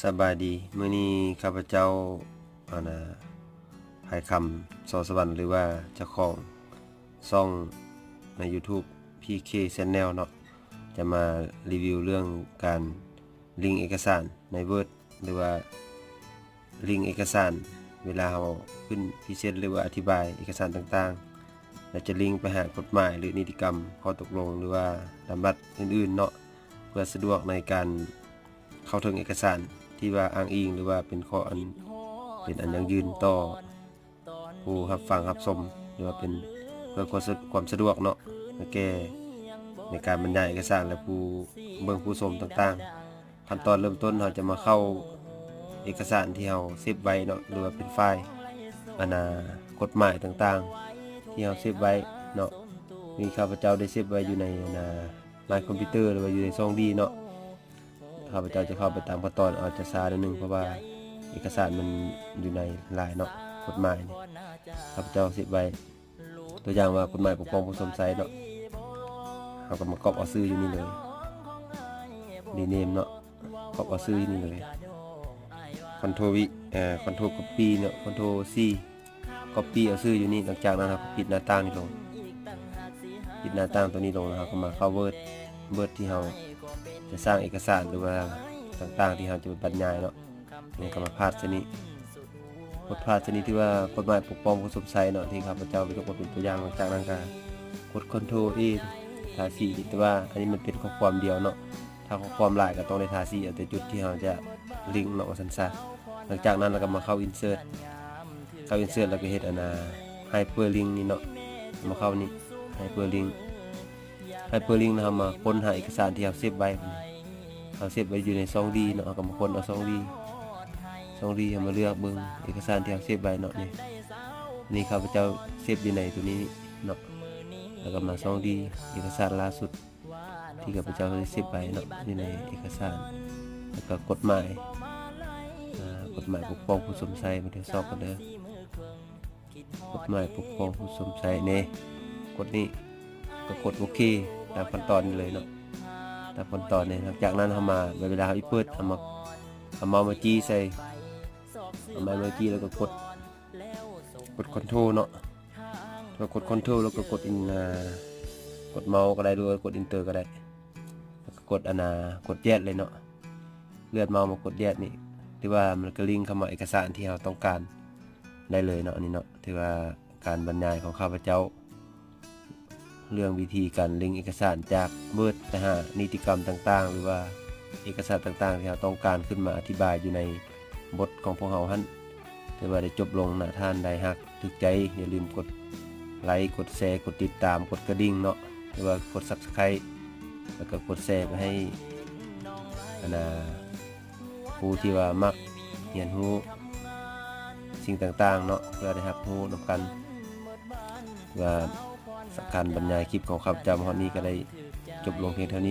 ສະບາຍດີ ມື້ນີ້ຂ້າພະເຈົ້າ ອັນນາ ພາຍຄຳ ຊໍສະຫວັນ ຫຼືວ່າເຈົ້າຂອງຊ່ອງໃນ YouTube ພີເຄ Channel ເນາະ ຈະມາຣີວິວເລື່ອງການລິງເອກະສານໃນ Word ຫຼືວ່າລິງເອກະສານ ເວລາເຮົາຂຶ້ນພຣີເຊັນ ຫຼືວ່າອະທິບາຍເອກະສານຕ່າງໆ ແລະ ຈະລິງໄປຫາກົດໝາຍ ຫຼື ນິຕິກຳ ຂໍ້ຕົກລົງ ຫຼືວ່າດຳລັດອື່ນໆເນາະ ເພື່ອສະດວກໃນການ ເຂົ້າເຖິງເອກະສານທີ່ວ່າອ້າງອີງ ຫຼືວ່າເປັນຂໍ້ອັນ ເປັນອັນຢັ້ງຢືນຕໍ່ຜູ້ຮັບຟັງຮັບຊົມ ຫຼືວ່າເປັນເພື່ອຄວາມສະ ຄວາມສະດວກເນາະ ໃຫ້ແກ່ໃນການບັນຍາຍເອກະສານ ແລະ ຜູ້ເບິ່ງຜູ້ຊົມຕ່າງໆ. ຂັ້ນຕອນເລີ່ມຕົ້ນເຮົາຈະມາເຂົ້າເອກະສານທີ່ເຮົາເຊບໄວ້ເນາະ ຫຼືວ່າເປັນໄຟລ໌ ອັນນາ ກົດໝາຍຕ່າງໆ ທີ່ເຮົາເຊບໄວ້ເນາະ. ນີ້ຂ້າພະເຈົ້າໄດ້ເຊບໄວ້ຢູ່ໃນ ອັນນາ My Computer ຫຼືວ່າຢູ່ໃນຊ່ອງ D ເນາະ. ຂ້າພະເຈົ້າຈະເຂົ້າໄປຕາມຂັ້ນຕອນ ອາດຈະຊ້າໜ້ອຍໜຶ່ງ ເພາະວ່າເອກະສານມັນຢູ່ໃນຫຼາຍເນາະ ກົດໝາຍນີ້ ຂ້າພະເຈົ້າເຊບໄວ້ ຕົວຢ່າງວ່າກົດໝາຍປົກປ້ອງຜູ້ຊົມໃຊ້ເນາະ ເຮົາກໍມາກັອບເອົາຊື່ຢູ່ນີ້ເລີຍ Rename ເນາະ ກັອບເອົາຊື່ຢູ່ນີ້ເລີຍ Ctrl V ເອີ Ctrl Copy ເນາະ Ctrl C Copy ເອົາຊື່ຢູ່ນີ້ ຫຼັງຈາກນັ້ນເຮົາກໍປິດໜ້າຕ່າງນີ້ລົງ ປິດໜ້າຕ່າງຕົວນີ້ລົງ ແລ້ວເຮົາກໍມາເຂົ້າ Word Word ທີ່ເຮົາຈະສ້າງເອກະສານ ຫຼືວ່າຕ່າງໆທີ່ເຮົາຈະໄປບັນຍາຍເນາະ. ນີ້ກໍມາພາດໃສ່ນີ້ ກົດພາດໃສ່ນີ້ ຖືວ່າກົດໝາຍປົກປ້ອງຜູ້ຊົມໃຊ້ເນາະ ທີ່ຂ້າພະເຈົ້າໄປຍົກມາເປັນຕົວຢ່າງ. ຫຼັງຈາກນັ້ນກໍກົດ Ctrl A ທາສີນີ້ ແຕ່ວ່າອັນນີ້ມັນເປັນຂໍ້ຄວາມດຽວເນາະ ຖ້າຂໍ້ຄວາມຫຼາຍກໍຕ້ອງໄດ້ທາສີເອົາແຕ່ຈຸດທີ່ເຮົາຈະລິງເນາະ ວ່າຊັ້ນຊະ. ຫຼັງຈາກນັ້ນລະກໍມາເຂົ້າ Insert ເຂົ້າ Insert ລະກໍເຮັດອັນນາ Hyperlink ນີ້ເນາະ ມາເຂົ້ານີ້ Hyperlink Hyperlink ລະເຮົາມາຄົ້ນຫາເອກະສານທີ່ເຮົາເຊບໄວ້ ເຮົາເຊບໄວ້ຢູ່ໃນຊ່ອງ D ເນາະ ເຮົາກໍມາຄົ້ນເອົາຊ່ອງ D ຊ່ອງ D ເຮົາມາເລືອກເບິ່ງເອກະສານທີ່ເຮົາເຊບໄວ້ເນາະ ນີ້ ນີ້ຂ້າພະເຈົ້າເຊບຢູ່ໃນໂຕນີ້ເນາະ ແລ້ວກໍມາຊ່ອງ D ເອກະສານລ່າສຸດ ທີ່ຂ້າພະເຈົ້າໄດ້ເຊບໄວ້ເນາະ ຢູ່ໃນເອກະສານ ແລ້ວກໍກົດໝາຍ ກົດໝາຍປົກປ້ອງຜູ້ຊົມໃຊ້ ມາທດສອບກັນເດີ ກົດໝາຍປົກປ້ອງຜູ້ຊົມໃຊ້ເນ ກົດນີ້ ກໍກົດໂອເຄ ຕາມຂັ້ນຕອນນີ້ເລີຍເນາະ ຕາມຂັ້ນຕອນນີ້. ຫຼັງຈາກນັ້ນເຮົາມາ ເວລາເຮົາອີເປີດ ເຮົາມາ ເອົາເມົາສ໌ມາຈີ່ໃສ່ ເອົາເມົາສ໌ມາຈີ່ ແລ້ວກໍກົດ ກົດ Ctrl ເນາະ ແລ້ວກົດ Ctrl ແລ້ວກໍກົດ Enter ກົດເມົາສ໌ກໍໄດ້ ຫຼືວ່າກົດ Enter ກໍໄດ້ ແລ້ວກໍກົດອັນນາ ກົດ Yes ເລີຍເນາະ ເລື່ອນເມົາສ໌ມາກົດ Yes ນີ້ ຖືວ່າມັນກໍລິງເຂົ້າມາເອກະສານທີ່ເຮົາຕ້ອງການໄດ້ເລີຍເນາະ. ອັນນີ້ເນາະ ຖືວ່າການບັນຍາຍຂອງຂ້າພະເຈົ້າ ເລື່ອງວິທີການລິງເອກະສານຈາກ Word ໄປຫານິຕິກຳຕ່າງໆ ຫຼືວ່າເອກະສານຕ່າງໆ ທີ່ເຮົາຕ້ອງການຂຶ້ນມາອະທິບາຍຢູ່ໃນບົດຂອງພວກເຮົາຫັ້ນ ຖືວ່າໄດ້ຈົບລົງ. ຖ້າທ່ານໃດຫາກຖືກໃຈ ຢ່າລືມກົດໄລ ກົດແຊ ກົດຕິດຕາມ ກົດກະດິ່ງເນາະ ຫຼືວ່າກົດ Subscribe ແລ້ວກໍກົດແຊໄປໃຫ້ ອັນນາ ຜູ້ທີ່ວ່າມັກຮຽນຮູ້ສິ່ງຕ່າງໆເນາະ ເພື່ອໄດ້ຮັບຮູ້ນຳກັນ. ວ່າການບັນຍາຍຄລິບຂອງຂ້າພະເຈົ້າມາຮອດນີ້ກໍໄດ້ຈົບລົງພຽງເທົ່ານີ້.